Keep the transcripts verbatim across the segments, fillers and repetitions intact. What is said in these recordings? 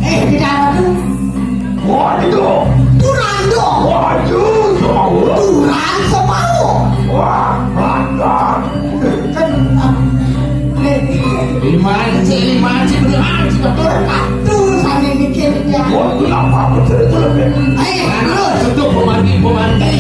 Eh, di dalam tu. Waduh. Turando. Waduh, semawa. Turan semawa. Wah, mantap. Kan, ah, lagi. Lima inci, lima inci, bener, ah, inci betul. Aduh, sambil mikir dia. Waduh, kenapa aku cerita lebih? Eh, terus. Untuk pemanti, pemanti.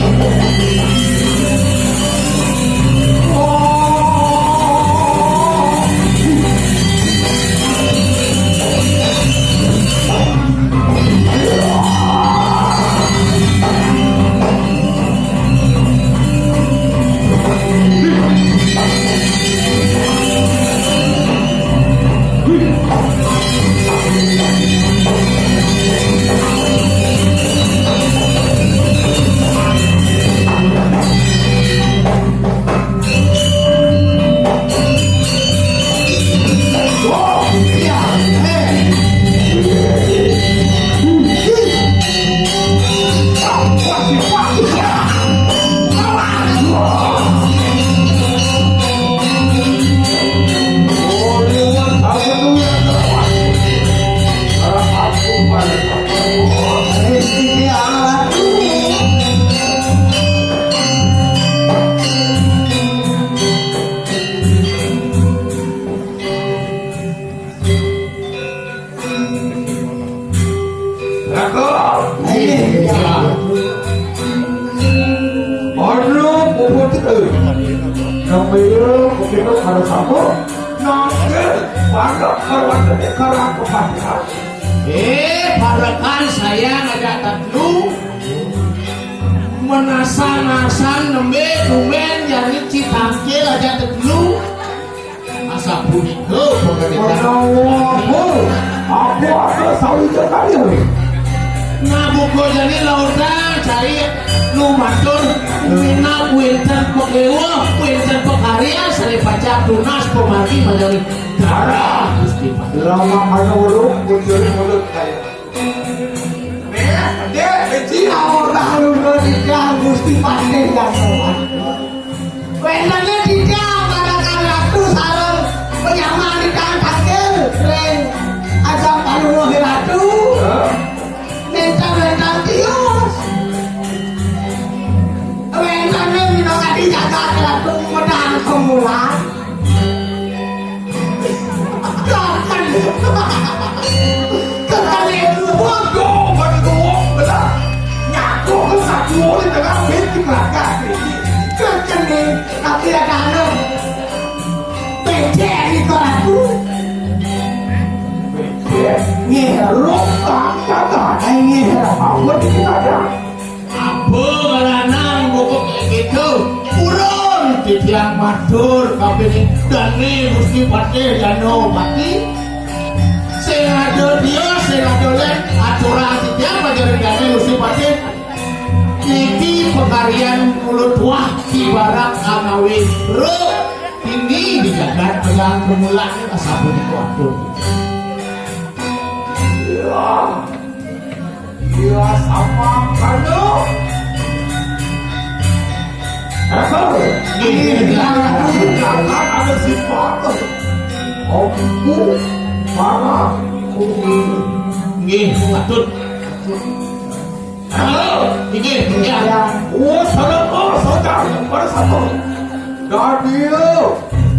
Raka. Iya. Anu puput, eh. Namanya puput ada sapa? Nangke pada kawan karang kepastian. Eh, parekan saya ngajak tetelu. Menasa-nasa nembe dumen jani citangkil aja tetelu. Asapunika pangandika. Menawa apa, apa sawija kaya? Nah, buka jani lautan cai nu matur minab wenten pakewuh, wenten pakarya sane pacang tunas pamargi manjari darah Gusti Patih. Lama kana weruh kucuri mulut kaya. Nih, Dek, Dek, Cina orang lu nikah Gusti Patih yang sowan. Wénténé titiang parekan ratu sareng panyama titiang tangkil ring ajeng paluruhé ratu. Nénten-nénten tios. Wénténé minangka jagat ratu medal kemulan. Jangan. Jangan. Waduh, waduh, benar. Nyaku ke satu orang dengan binti belakang. Kenceng nih, tapi ada anu. Becek nih kau aku. Becek. Ngerok tak kata. Ngerok. Apa di kita ada? Apa ngaranang buka kayak gitu? Purun titiang matur kapining dané Gusti Patih Danapati. Sing ada dia, sing ada lén, aturan titiang pajaring dané Gusti Patih. Niki pakaryan mulut wah ibarat anawi roh tinggi di jagat pegang permulaan asapunika atur. Iya. Iya, sama kanu. Ini jangan ada sifat. Omku marah. Nggih, patut. Halo, nggih, nggih. Oh, salam, oh, saudara, pada satu. Dadi,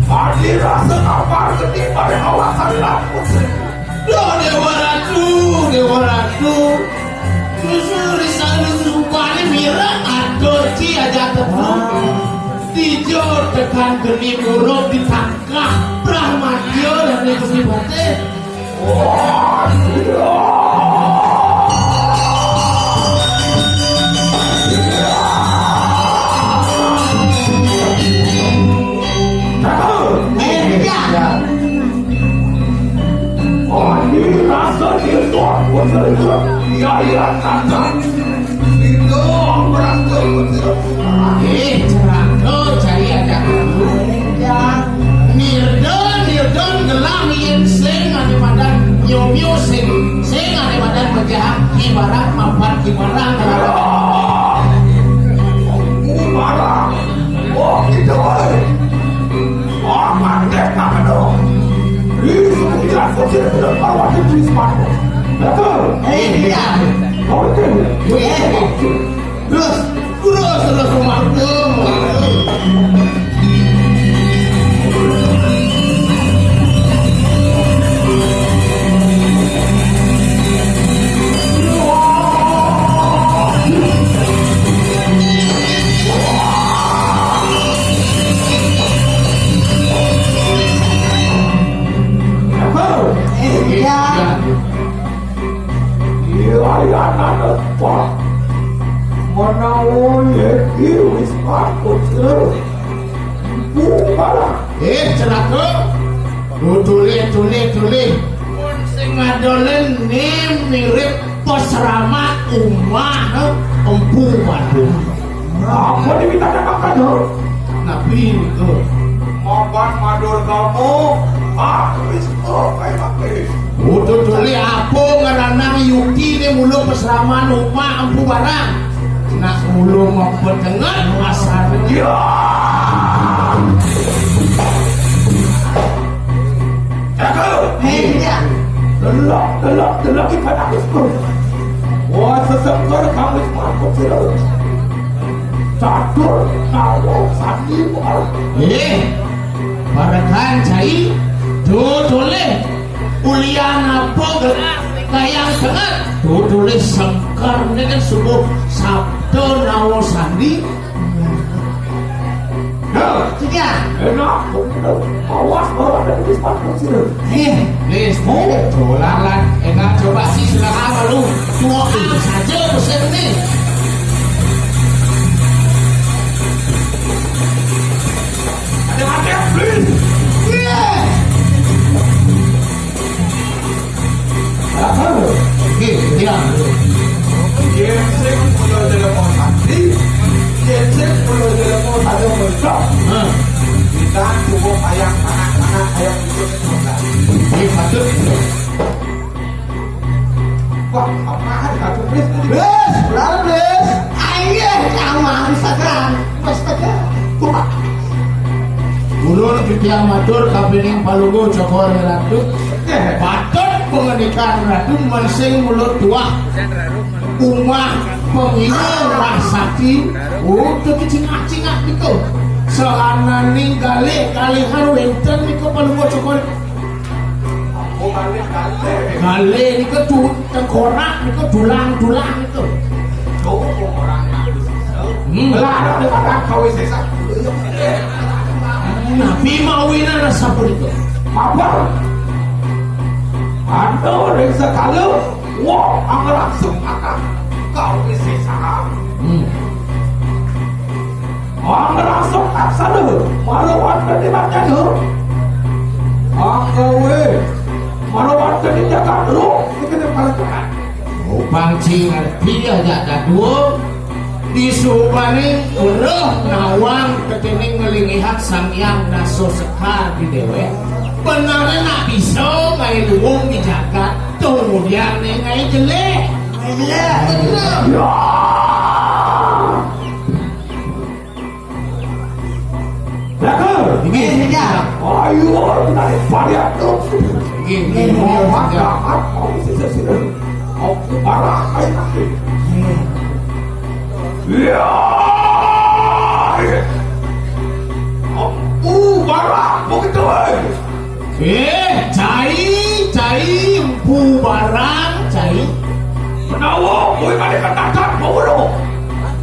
adi rasa kabar gede pada kawasan Lampung. Loh, Dewa Ratu, Dewa Ratu. Susu risane rupane mireng atur ci aja tetu. Dijo tekan geni murup ditangkah Brahmadya lan Gusti Patih. Ini rasa dia tuan pun terlibat. Iya, iya, tantang. Itu orang berantem. Eh, celaka cari ada. Nirda, nirda gelah yen sing ane madan nyomyo sing, sing ane madan pejahak ibarat mapan ibarat. Ibarat. Oh, gitu, eh. Oh, mandek apa dong? Ih, Wih, terus, terus, terus, Mangkung. Iya. Iya, iya, nana, Pak. Menawa iki wis patut, Lur. Bukan. Eh, celaka. Dudule, dule, dule. Mun sing ngadolen ni mirip pesrama umah, eh, Empu Badung. Apa diminta makan, Lur? Napi niku? Mapan madur kamu, ah, wis, oh, kayak apa? Utuh tuli apa ngeranang Yuki ni mula pesraman umah Empu Barang. Nak mula mapedengat asal. Ya. Jago. Eh, iya. Delok, delok, delok ikan aku. Wah, sesengker kamu sepatu sih. Catur, tawo, sandi, wah. Eh, parekan cai, dodole. Ulian apa gelah kayang sangat? Dodole sengker ni kan subuh sabda nawa sandi. Nah, sudah. Enak, awas kalau ada di sepatu sih. Eh, Lis, bu, dolan lan. Enak coba sih sudah apa lu? Tua saja pesen ni. Ada mati, please. Iya. Apa? Oke, diam. Jensek punya telepon mati. Jensek punya telepon ada mentok. Hah? Kita cukup ayam anak-anak ayam itu. Ini patut. Wah, apa ada satu please? Please, lalu please. Ayo, jangan sekarang. Astaga. Wah. Ulun titiang matur kapining palungguh Cokor Ratu. Patut pengendikan Ratu mensing mulut tuah. Umah pengiwa, umah sakti. Oh, tadi cingak-cingak niku. Sahananing galih-galihan wenten niku palungguh Cokor. Galih niku tu tengkorak niku, dulang-dulang niku. Hmm. Lah, ada tempat kawin sesa. Napi mawinan rasa pun itu. Apa? Anda orang sekali, wah, anggar langsung akan kawin sesa. Hmm. Ang raso kaksana, malawan kadimatnya, ha? Ang gawe, malawan kadijakan, ro, iki ne palangan. Upang ci ngerti aja dadua, disubaning uruh nawang ketening ngelingihat Sang Hyang Naso Sekar di dewek. Benarnya nak bisa ngai luwung di jagat, kemudian ne ngai jelek. Ngai jelek, betul. Ya. Raka. Inggih, inggih. Ayo, menarik varian tu. Inggih, inggih, inggih. Mau makan, mau sisa-sisa. Mau barang, ayo nanti. Ya. Mau barang, mau gitu, eh. Eh, cai, cai, empu barang, cai. Menawa kowe kali ketatak, mau lo.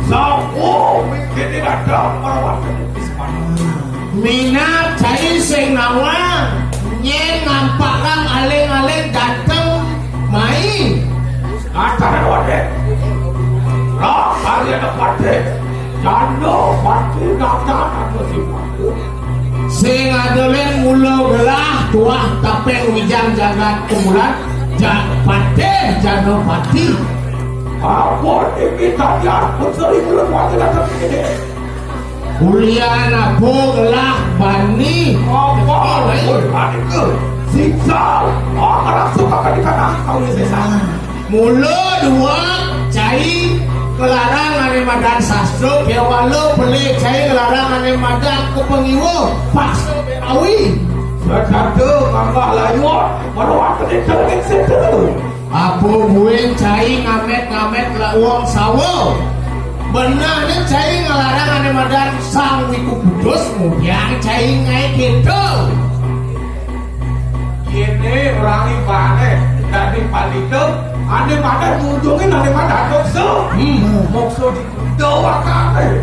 Sapa mikir datang merawat. Minat cai sing nawang, nyen ngampakang aling-aling dateng mai. Acara wadah. Roh kalian apa deh? Janda pati datang atau si pati? Sing adolen mula gelah tuah tapeng wijang jagat kemulan, ja-, patih jana pati. Apa ini tadi aku sering belum mati datang ini? Ulian apa gelah bani? Apa? Woi, bani ke? Siksa. Ah, langsung akan dikatakan kau ini sesa. Mula dua, cai kelarang ane madan sastra, kewala pelih cai kelarang ane madan kepengiwa, paksa berawi. Kacatu ngambah layur, meruat di tengah situ. Apa buin cai ngamet-ngamet la wong sawa? Benehné cai ngelarang ané madan Sang Wiku Putus, mudiang cai ngaé kéto. Kéné orang ibané dadi pandita, ané madan ngunjungin ané madan moksa. Hmm. Moksa di doa kabéh.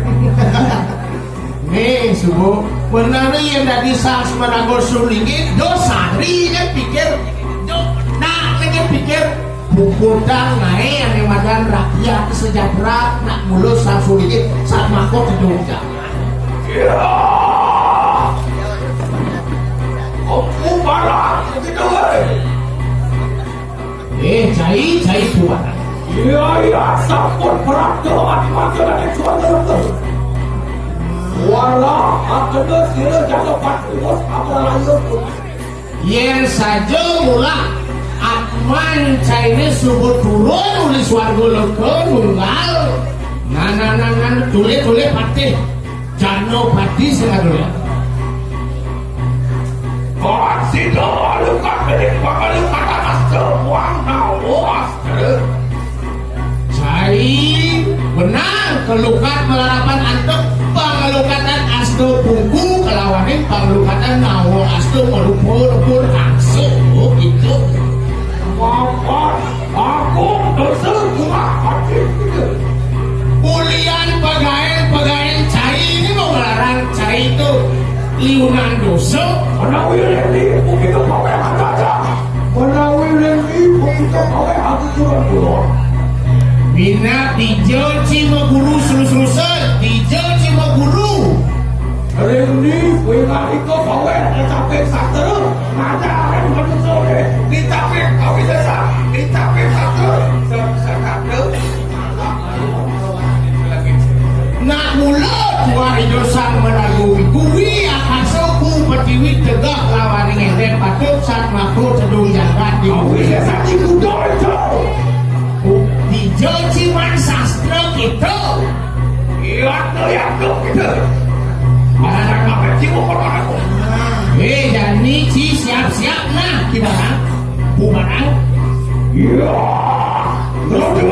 Nih, subuh. Bener nih yang dadi Sang Semanaga Sulingit, do santri kan pikir, do nak kan pikir, puputang naé ané madan rakyat sejahtera, nak mula Sang Sulingit, saat mako tedung jangan. Ya. Ompu barang gitu, wéh. Eh, cai, cai tuan. Iya, iya, sampun berada di mata dan suara. Wala, akena sira jaga patut, apa layu pun. Yén saja mula atman cainé suba turun uli swarga loka nunggal. Nan, nan, nan, nan, tulih, tulih patih. Janapati sing anu ya. Kawan sida lukat milik pangalu kata asta muang nawa astra. Cai benar kelukat malarapan antuk pangalukatan asta bungku kalawaning pangalukatan nawa asta marupa-rupa angsuh gitu. Mapan Agung dosa kurang hati. Ulian pagaen-pagaen cai ini mau ngelarang cai itu liunan dosa. Menawi Randy, mungkin kepawai aja. Menawi Randy, mungkin kepawai aku kurang kurang. Bina dijel ci maguru selus-selusan, dijel ci maguru. Ring ni, kuwi nalika baweh dicapik sastra, ngajar ring manusa urip, dicapik kawisésan, dicapik sastra, se-, sekadar. Nak mula tuah Ida Sang Maraga kuwi akasa ku pertiwi tegeh lawaning éndék patut sat mako tedung jagat di kawisésan di kuda itu. Dija ciman sastra kita. Iya, iya, kita. Mana sampai jiwa permanaku. Eh, jani ci siap-siap nah, gimana? Bukan? Iya. Ngelucu.